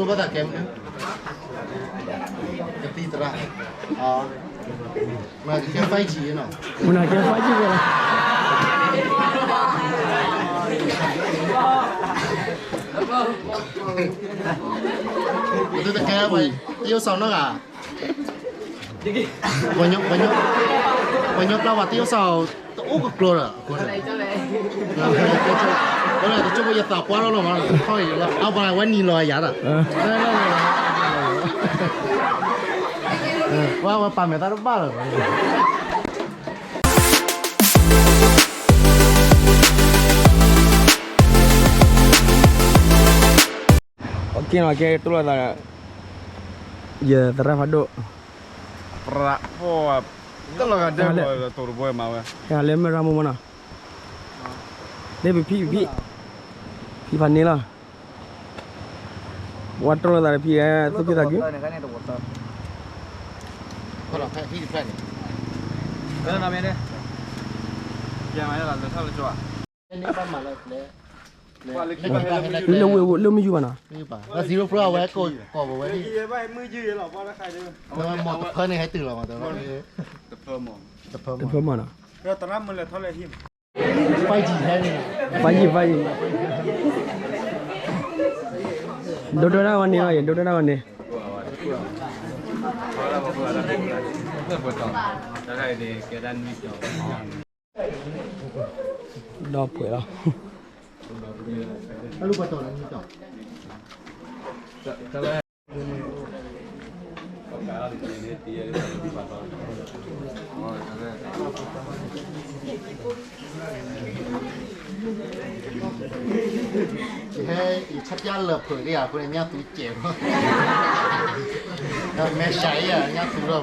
ဘၣ်သးကဲမနုၤ, ကသံၣ်သရၣ်, မနၤကဲ five G နီၤ, မနၤကဲ five G ဝဲလီၤ. ပသုတကဲဝဲ, တရုတ်ဆောင်နီတဂၤ, ပှၤညီပျၢ်ဝဲ တရုတ်ဆောင် တအိၣ်ကကျိၤဒီး အဃိန့ၣ် တကၠိဖိယသးပှၢ်ထီၣ်လီၤမး, ထီၣ်အံၤလီၤ, အဝဲဝဲနံၤလီၤယၤဒီး, ဝဲဝဲပာ်မဲာ်သးတဘၣ်လီၤ. ကဲနီၤ ကဲတိၢ်လိာ်သး ယသရၣ်ဖးဒိၣ်, တၢ်လီၤဂာ်ဒဲး တိၢ်တဘိမးဝဲ, ဟဲလၢမ့ၢ်ရၢ်မိၢ်မနီၤ, လၢပဖံဖံ, ဖံဖးန့ၣ်လီၤ, ဝဲတိၢ်လိာ်သးတဖံ သူၣ်က့သးက့ၤ လၢဝ့ၢ်လၢမုၢ်ယူၢ်ဘၣ်နီၤ, ဝဲကိးဝဲ, မ့ၢ်တဖၢန့ၣ်ဟဲတုၤလီၤမး, တဖၢမးနီၤ, ဖးယံာ်ဖးယံာ်, ဒိၣ်ဒိၣ်ဒၣ်ဝဲန့ၣ်လီၤ, ယဒိၣ်ဒိၣ်ဒၣ်ဝဲန့ၣ် ဒီးပှဲၤလီၤ. ဟဲ ယဆၢပျၢ်လၢာ်ဖုးလံဧါ, အဃိန့ၣ်ညၣ်သူကဲးလီၤ, မဲာ်ဆှးအံၤ ညၣ်သူထီၣ်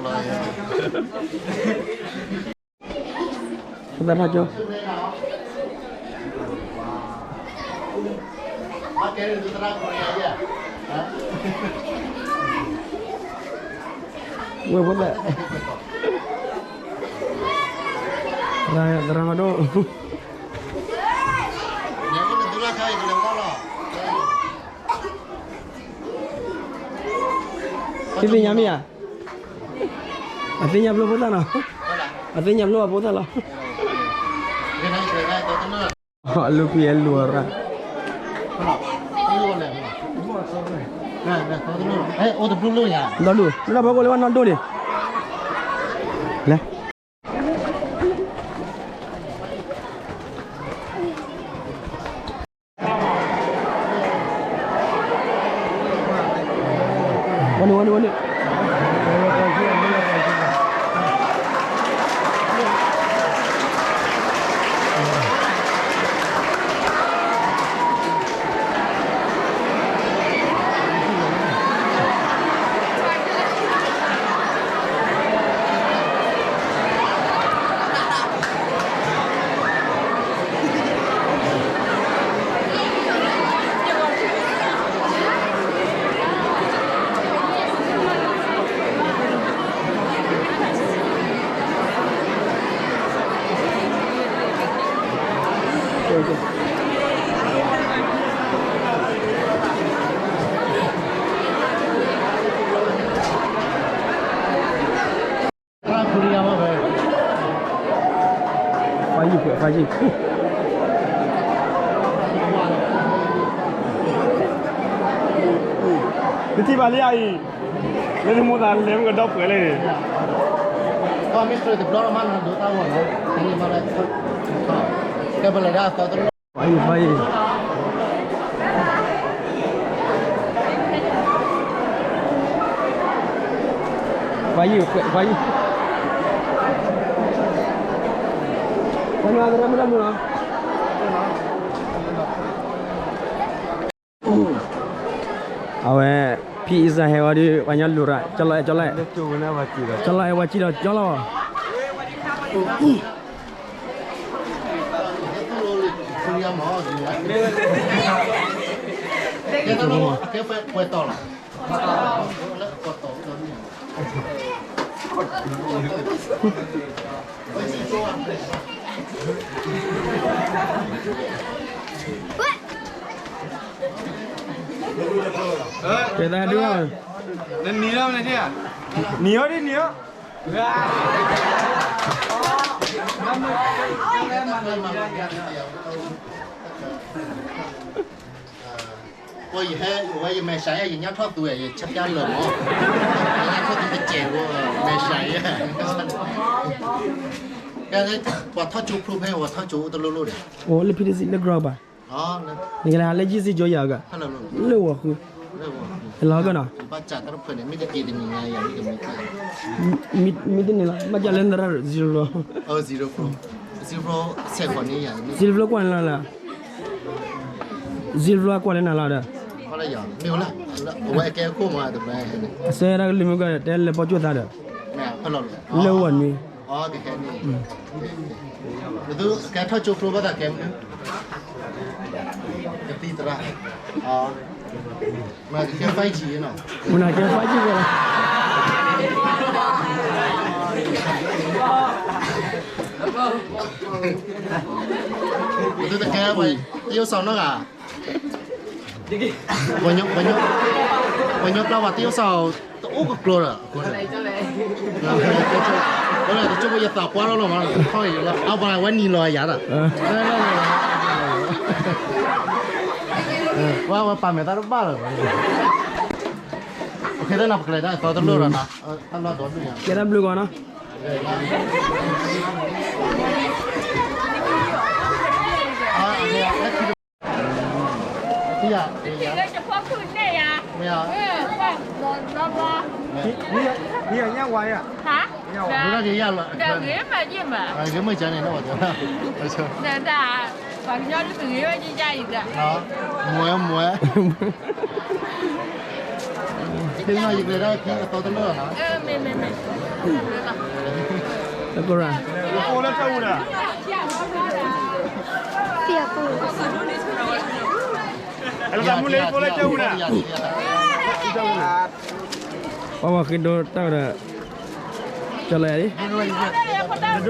ဘျီ သရၣ်ကၠိ, ဝဲဖိသၣ်, သရၣ်မၤဒိၣ်, သုသ့ၣ်ညါမ့ၢ်ဧါ, အသ့ၣ်ညါဘျိဖိသၣ်နီၤ, အသ့ၣ်ညါဘျိအဖိသၣ်လီၤ. အလူဖံအဲလူအရၣ်, ဒီဒူၣ်, လၢဖီခိၣ်လၢဝဲနီၢ်ဒိၣ်န့ၣ်, လဲၤ ဝဲန့ၣ် ဝဲန့ၣ် ဝဲန့ၣ်. နထံၣ်ဘၣ်လံအံၤ, လၢနမိၢ်သးလဲၤမ့ၢ်ကဒီပုၢ်ဝဲၢ်လဲၣ်န့ၣ်, မ့ၢ်တဘျီလီၤမး နဒိးတၢ်ဂီၤလီၤ, ကဲပလဲၤဒၣ်အသီတနီၤ. ပှၤယုၢ်, ပှၤယုၢ်, ပှၤယုၢ်, ပှၤယုၢ်အသရၣ်မုၣ်လီၤ. အဝဲ ဖံအံၤစၢ်ဟဲဝဲဒီး ပှၤညီလူၤရၣ် ကၠီလီၤအဲၣ် ကၠီလီၤအဲၣ်, ကၠီလီၤအဲၣ် ပှၤစံၣ်ဒီးကၠီလီၤ. ဝဲ ကဲသးဒုး, နနံၤလီၤ, နံၤအီၤဒ်နံၤအီၤ, ယဟဲဝဲယမဲာ်ဆှးယဲ ယညါထီၣ်သူဝဲ ယဆၢပျါလၢာ်မး, ယညါထီၣ်သူတစဲးဖိ မဲာ်ဆှးယဲ, ပှၤထီၣ်ကၠိဖျိဖဲ ပှၤထီၣ်ကၠိအိၣ်တလိၣ်လိၣ်ဒီး, အိၣ်လၢဖံတစံးလၢကရီဘၣ်, နကလဲၤဟးလၢယံၢ်စံကၠိယၤအဂၤ, လၢဝီၤဃု, လီၤကနီၤ, မ့ၢ်တန့ၢ်လီၤ ဘၣ်ကၢ်လၢနရၢ် zero, စံဖျိကွၢ်န့ၣ်လီၤလၢ, စံဖျိကွၢ်လၢနၤလီၤဒီး, အဝဲကဲခိၣ်မး, အစဲဒၣ်ကလုၢ်မုၢ်ကီၢ် တဲလဲၤပိာ်ကၠိၣ်သးဒီး, လၢဝီၤနွံ, ကဲထီၣ်ကၠိဖျိဘၣ်သးကဲမနုၤ, ကသံၣ်သရၣ်, မနုၤကဲ five G နီၤ, မနုၤကဲ five G ဝဲလီၤ, ပသုတကဲဝဲ, တၢ်အိၣ်ဆီနီတဂၤ, ပှၤညီကျါဝဲတၢ်အိၣ်ဆီ, တအိၣ်ကကျိၤဒီး, တကၠိဖိယသးပှၢ်ထီၣ်လီၤမး, ထီၣ်အံၤလီၤ, အဝဲနံၤလီၤယၤဒီး, ဝဲပာ်မဲာ်သးတဘၣ်လၢၤ, ပကလဲၤဒၣ်အသီတလိၣ်ဒီးနီၤ, ကဲတၢ်ဘျုးကီးနီၤ. မွဲမွဲ, တက့နီၤ ယကလဲၤဒၣ်ခံအသီတလၢာ်နီၤ, တကရၢ, ပှၤဝဲဃ့ဒ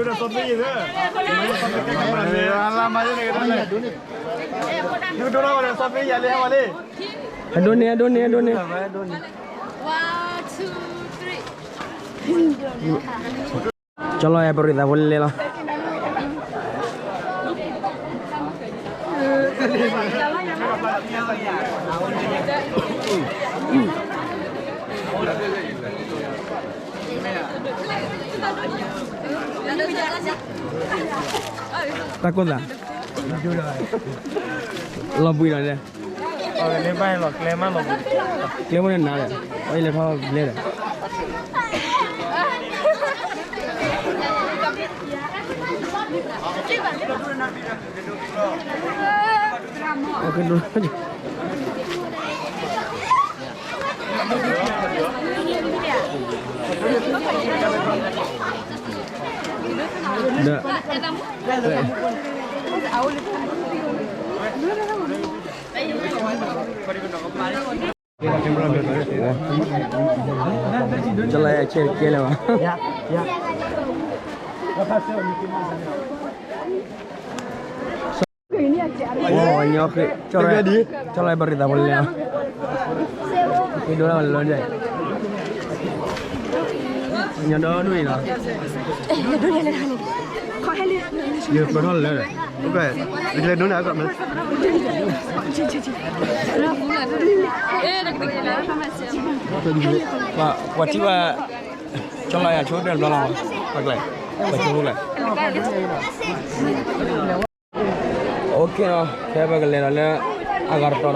ိတၢ်ဒီး, ကၠီလီၤယၤလံ, အဒိန့ၣ် အဒိန့ၣ် အဒိန့ၣ်, ကၠီလီၤယၤ ပရံးသးဖိလဲၤလီၤ. တၢ်ကိၢ်သး, လီၤဘှံးဒီး, ကျဲမ့ၢ်နၤဒီး, အလဲၤထီၣ်ဘျဲဒီး, ဒီး, ကၠီလီၤယၤ ဆဲးတကဲလၢၤဘၣ်. ညီဃ့, ကၠီလီၤယၤ ပရံးသးဖိလဲၤလီၤ. ဃ့ဒိတၢ်ဝဲလၢလီၤဒီး, ညီဒီဒူၣ်အံၤလီၤ. ယပၢၢ်ထီၣ်လၢာ်ဒီး, ယလဲၤဒိန့ၣ်, ပှၤထံၣ်ဘၣ်, ကၠီလီၤယၤ ဆိကတၢၢ်တဘျီလီၤ, ပှၤကျဲ, ပှၤဆိကတၢၢ် OK နီၤ, ဖဲပကလဲၤဒီးလၢ အဂၤတတီၤ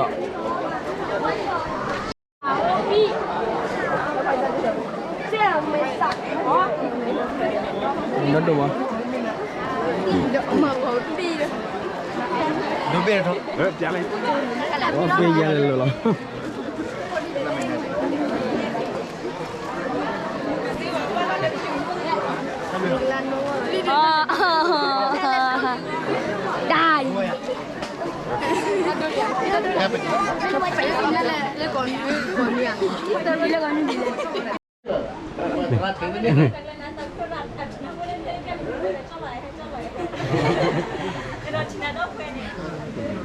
ဒီး, ဒိၣ်ဒိၣ်မး, ဒိၣ်ဘ့ၣ်ထီၣ်, ပ့ၤယဲလဲၤလၢာ်လီၤ.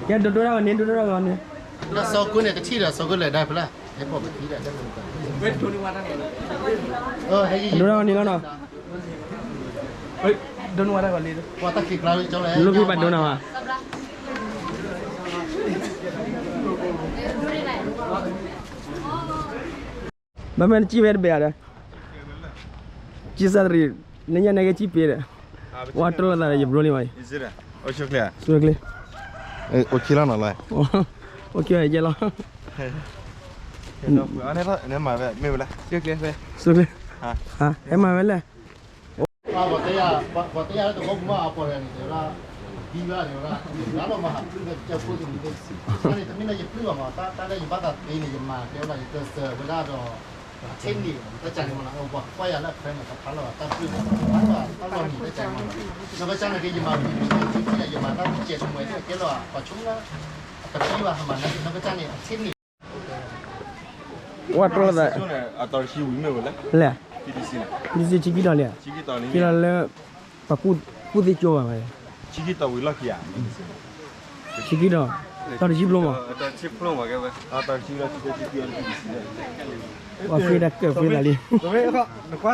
ကဲ ဒိၣ်ဒိၣ်တၢ်ဂီၤန့ၣ် ဒိၣ်ဒိၣ်တၢ်ဂီၤန့ၣ်. လၢစီၤကိၣ်န့ၣ် တထံၣ်ဒီးစီၤကိၣ်လဲၤဒၣ်ဖဲလဲၣ်, ဟဲပိာ်ပထံဒီး ဒိၣ်ဒၣ်ဝဲန့ၣ်လီၤနီၤ, ဒိၣ်ဝဲတၢ်ဂီၤလံ, လိၣ်ဖံဘၣ်ဒိၣ်နီၤဘၣ်, ဘၣ်မ့ၢ်နစံၣ်ဝဲတဘဲးဧါဒီး, စံၣ်စၢ်တရံး, နညါန့ၣ်က့စံၣ်ပ့ၤဒီး, ဝါတိၢ်လိာ်သးဒီးယဘျိလံမး, အိၣ်ဆူၣ်ချ့, အိၣ်ဆူၣ်ချ့လီၤနီၤလီၤ, အိၣ်ဆူၣ်ချ့လီၤ, မ့ၢ်ဝဲလဲၣ်, ဆူၣ်ချ့, ဟဲမၤဝဲလဲၣ် ပှၤတယါလၢတဂီၢ်ပူၤမးအပီၢ်န့ၣ် ဒ်ဘၣ်န့ၣ်ဝဲဒၣ်, ဒ်ဘၣ်န့ၣ်ဝဲဒၣ်, လၢလီၤမၤဟးဖျိးဒီးကစၢၢ်ဖိတမံၤသ့ၣ်, န့ၣ်တမ့ၢ်လၢယပျုၢ်ဘၣ်မး, တၢ်လၢယဘၣ်သးသ့န့ၣ် ယမၤတဲဝဲဒၣ်ယကျဲးစၢးဝဲဒၣ်ဒီး, အထ့န့ၣ်, တၢ်ကန့ၣ်မးနီၤ, ပှၤကွၢ်ယၤလၢအဖျဲန့ၣ် ကဖးလီၤတၢ်ပျုၢ်, ဖးလီၤတၢ်လီၤမံၤတၢ်ကန့ၣ်မးနီၤ, နီၢ်ကစၢ်န့ၣ်က့ ယမၤဝံၤဝံၤဝံၤ ယမၤတၢ်ကဲးတမှဲးသ့ၣ်ကဲလီၤ, ပှၤဆိကမိၣ်, အတပျုၢ်ဘၣ်ဟးမၤနီၤ, နီၢ်ကစၢ်န့ၣ် အထ့န့ၣ် ဝဲတြီသး, လဲၣ်, ဒ်စံးဆံကံဒီးလဲၣ်, ကလီၤလၢ, ပှၤကူၣ်သ့ကၠိဘၣ်ဝဲ, ဆံကံဒီး, တၢ်တယံၤဖျိမး, ပှၤဃ့တၢ်ကၢၢ်ဃ့သး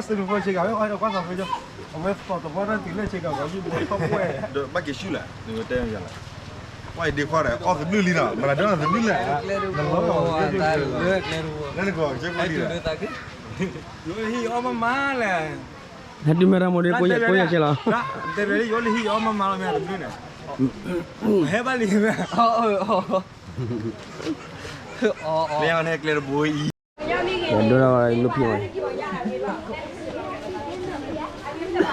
လံ, အဝဲသီၣ်တဘီတၢ်တုၤလၢဆ့ကၤ, ဘၣ်က့ၤဆူၣ်လဲၣ်, နတဲယၤလီၤ, ကွၢ်အံၤဒ့ခွါဒီး အီၣ်သဘျုၣ်လံနီၤ, မတၤဒၣ်သဘျုၣ်လဲၣ်, လၢနကီၢ်ကဲဖိလံဒီး, ဟဲတုၤမ့ၢ်တၢ်မိၣ်ဒီး ကိးယၤကဲလီၤ, တဲဝဲလၢယအိၣ်လၢဟံၣ်အီၣ်မးမးလီၤမ့ၢ်သဘျုၣ်န့ၣ်, ဟဲဘၣ်လံဝဲ, လၢယၤန့ၣ်ကျဲတဘိအံၤ, ဒိၣ်ဒၣ်ဝဲလၢဖံးဝဲ, ဒိၣ်တြီတၢ်ဂီၤနီၤ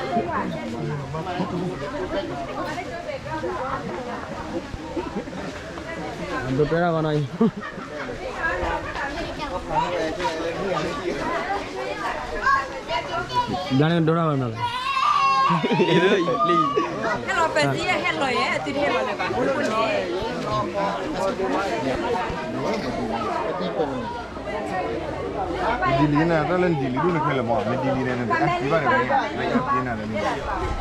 အံၤ, ဘျါန့ၣ်ဒိၣ်တၢ်ဂီၤနီၤလီၤ, ဟဲလီၤဖဲသံဟဲလီၤယဲ အသုတဟဲလီၤလၢၤဘၣ်, ဒ်လံန့ၣ် တၢ်လၢနဒ်လံဒိၣ်န့ၣ်ခဲလၢာ်မး, နဒ်လံန့ၣ် နတအါကံဘၣ်န့ၣ်, နအါကံနၤလၢနဒ်, တၢ်လၢနဒ်လံ,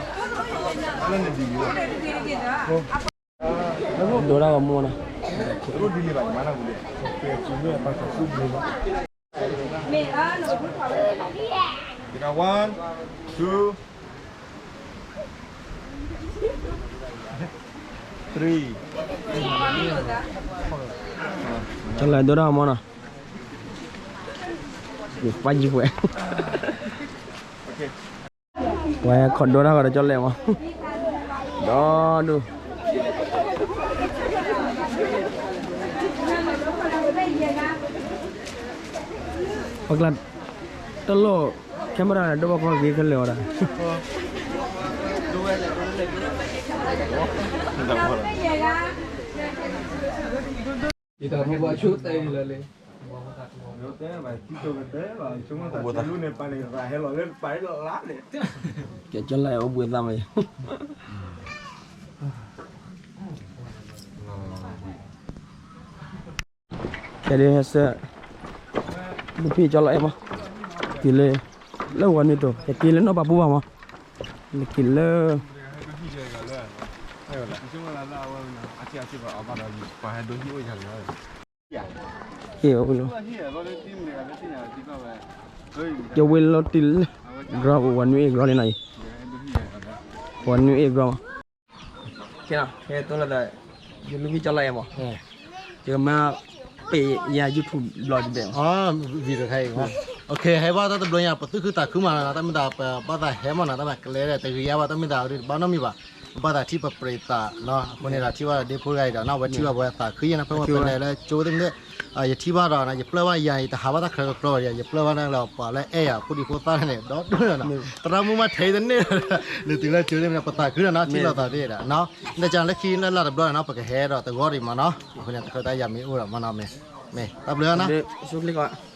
ဒိၣ်တၢ်ဂီၤမူနီၤ, ဒ်လံဘၣ်မၤနၤပူၤလံ, one, two, three, ကၠီလဲၤဒိၣ်တၢ်ဂီၤမူနီၤ, ပှၤယံၤပှဲၤ, ပှၤဟဲခီဒိၣ်တၢ်ဂီၤဒီးကၠီလဲၤမး, ဒီဒူၣ် ပှၤကျါ, တၢ်လီၢ်, camera ဒိၣ်ဘၣ်ခီဂ့ၤခဲလၢာ်ဝဲဒၣ်, ကၠီလဲၤအိၣ်ဘှံးသးမး, ကဲဒ်ဟဲဆၢ, ဒုးဖံးကၠီလီၤအဲၣ်မး, က့ၤလၢ, လၢဝၤနုာ်တိၢ် ကက့ၤလၢနီၢ်ပၤပူၤဘၣ်မး, နက့ၤလၢ, ဟ့ၣ်အိၣ်လီၤ, ယဝဲလီၤတံၢ်လၢ, ကရီဝၤနုာ်အ့ၣ်ကရီလံနီၤအံၤ, ဝၤနုာ်အ့ၣ်ကရီမး ကဲနီၤ ဟဲတိၢ်လၢသး, ယလူၤကံကၠီလီၤအဲၣ်မး, ယကမၤ, ပ့ၤယၤ YouTube ဘျီတဘ့ၣ်, video ခဲအံၤမး, ဟဲဘၣ်တၢ်တဘျီညါ ပသူၣ်ခုသးခုမးနီၤ တၢ်မ့ၢ်သးပဘၣ်သးဟဲမးနီၤ တၢ်မၤကျဲဒီး တဂ့ၤယါဘၣ် တၢ်မ့ၢ်သးအဒုးတဘၣ်နီတမံၤဘၣ်, ပဘၣ်သးထံၣ်ပပြံးသးနီၤ အဃိန့ၣ်ဒီးထံၣ်ဘၣ်ဒီးဒ့ဖိတဂၤအံၤဒီးနီၤ အဝဲထံၣ်ဘၣ်ပဝဲသးခုယဲၢ်နီၤ ဖဲဝဲပလဲၤလၢကၠိသ့ၣ်မ့ၢ်သ့ၣ်, ယထံၣ်ဘၣ်ဒီး ယပျၢ်ဘၣ်ယၤအံၤ တဟးဘၣ်တၢ်ချၢကကျီဒီး ယပျၢ်ဘၣ်န့ၣ်လီၤ ပှၤလၢအဲၣ်ယၤဖိဒံဖိသၣ်န့ၣ် ဒီဒူၣ်နီၤ သရၣ်မုၣ်မးထဲတန့ၢ် နတုၤလၢကၠိသ့ၣ်မ့ၢ် ပသးခုနီၤ ထံၣ်လိာ်သးသ့ၣ်ဒီးနီၤ လၢကၠီလၢခံလၢလၢတဘျီန့ၣ်နီၤ ပကဟဲဒီးတဂီၢ်ဒံးမးနီၤ အဃိန့ၣ် တၢ်ခၢၣ်တၢ်ယာ်မ့ၢ်အိၣ်ဒီးမးနီၤ မ့ၢ် မ့ၢ် တၢ်ဘျုးနီၤ ဆူၣ်ချ့ကီး